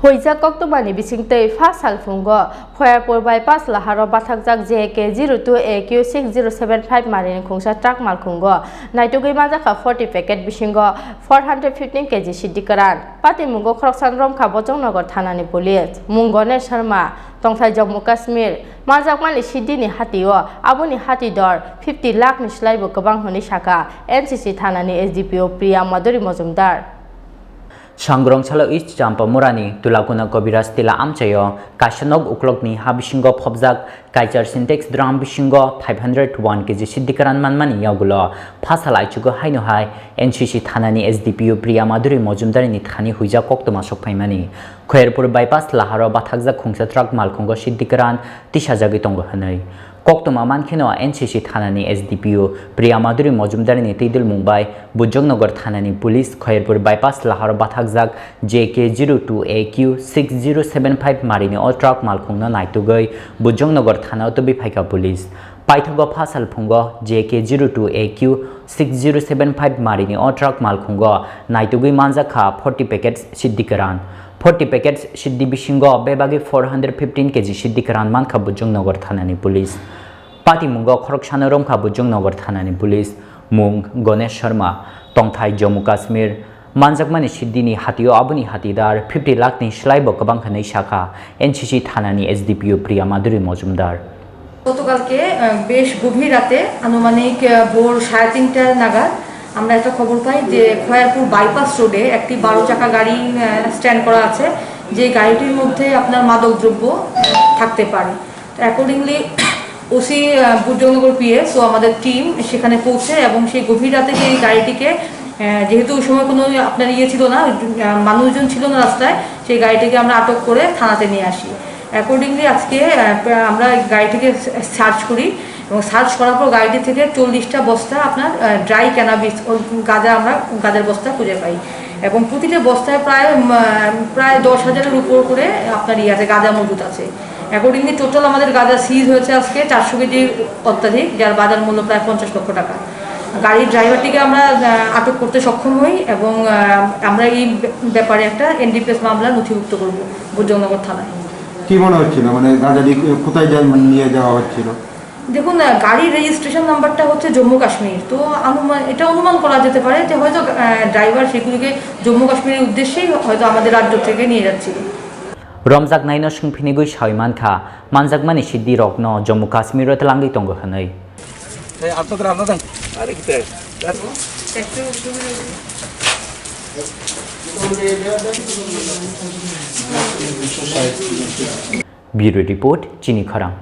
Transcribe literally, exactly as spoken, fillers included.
Huijak koktwmani bisingtwi pha salphungo Khoyarpur bypass laharo bathakjak J K zero two A Q six zero seven five marini khungsa truck malkhungo naitugwi manjakha forty packet bisingo four hundred fifteen K G siddi kwran. Patimungo khoroksa romkha Bojongnagar thanani police. Mung Ganesh Sharma, tongthai Jammu Kashmir. Manjakmani siddini hatio aboni hati dor fifty lakh ni slaibo kwbang hwnwi sakha N C C thanani S D P O Priya Madhuri Mojumdar. Sangrong salo East Champamurani Tulakuna Kobiraj Tila amchaio kaisa nok uklokni ha bisingo phobjak kaichar Sintex drum bisingo five hundred one K G siddi kwran manmani yagulo phasal aichugo haino hai N C C thanani S D P O Priya Madhuri Mojumdarini thani huijak koktwma sokphaimani. Khoyerpur bypass laharo bathakjak khungsa truck malkhungo siddi kwran tisajagwi tongo hwnwi. Koktwma mankheno N C C thanani S D P O Priya Madhuri Mojumdarini twidulmung bai Bujongnagar thanani police Khoyerpur bypass laharo bathakjak J K zero two A Q six zero seven five marini o truck malkhungno naitugwi Bujongnagar thanao tubui phaikha police. Paithago pha salphungo J K zero two A Q six zero seven five marini o truck malkhungo naitugwi manjakha forty packets siddi kwran. Forty packets siddi bisingo bebagwi four hundred fifteen K G siddi kwran mankha Bujongnagar thanani police. Patimungo khoroksano romkha Bujongnagar thanani police, mung Ganesh Sharma, tongthai Jammu Kashmir. Manjakmani siddini hatio aboni hatidar fifty lakh ni slaibo kwbang hwnwi sakha N C C thanani S D P O Priya Madhuri Mojumdar. গতকালকে, আহ, বেশ গভীর রাতে, আনুমানিক, আহ, ভোর সাড়ে তিনটা নাগাদ আমরা একটা খবর পাই যে খয়ারপুর বাইপাস রোডে একটি বারো চাকা গাড়ি, আহ, স্ট্যান্ড করা আছে, যে গাড়িটির মধ্যে আপনার মাদক দ্রব্য, আহ, থাকতে পারে। তো অ্যাকর্ডিংলি ওসি, আহ, বুদ্ধনগর পিএস ও আমাদের টিম সেখানে পৌঁছে এবং সেই গভীর রাতে সেই গাড়িটিকে, আহ, যেহেতু ওই সময় কোনো আপনার ইয়ে ছিল না, আহ, মানুষজন ছিল না রাস্তায়, সেই গাড়িটিকে আমরা আটক করে থানাতে নিয়ে আসি। অ্যাকর্ডিংলি আজকে, আহ, প্রা-, আমরা গাড়িটিকে সার্চ করি এবং সার্চ করার পর গাড়িটি থেকে চল্লিশটা বস্তা আপনার, আহ, ড্রাই ক্যানাবিস, ও গাঁজা, আমরা গাঁজার বস্তা খুঁজে পাই এবং প্রতিটা বস্তায় প্রায়, উম, আহ, প্রায় দশ হাজারের উপর করে আপনার ইয়ে আছে, গাঁজা মজুদ আছে। অ্যাকর্ডিংলি টোটাল আমাদের গাঁজা সিজ হয়েছে আজকে চারশো কেজির অত্যাধিক, যার বাজার মূল্য প্রায় পঞ্চাশ লক্ষ টাকা। গাড়ির ড্রাইভারটিকে আমরা, আহ, আটক করতে সক্ষম হই এবং, আহ, আমরা এই ব্য-, ব্যাপারে একটা এনডিপিএস মামলা নথিভুক্ত করব বুদ্ধনগর থানায়। কি মনে হচ্ছিল, মানে গাড়ি কোথায় যায়, মানে নিয়ে যাওয়া হচ্ছিল? দেখুন, আহ, গাড়ির রেজিস্ট্রেশন নাম্বারটা হচ্ছে জম্মু কাশ্মীর, তো অনুমান, এটা অনুমান করা যেতে পারে যে হয়তো, আহ, ড্রাইভার সেগুলিকে জম্মু কাশ্মীরের উদ্দেশ্যেই হয়তো আমাদের রাজ্য থেকে নিয়ে যাচ্ছিল। Romjaknaino swngphinigwi sawi mankha, manjakmani siddhi rokno Jammu Kashmir o twlangwi tongo hwnwi. এই আটশো গ্রাম না দেন। আরে কি দেন? Bureau Report, Chini Khorang.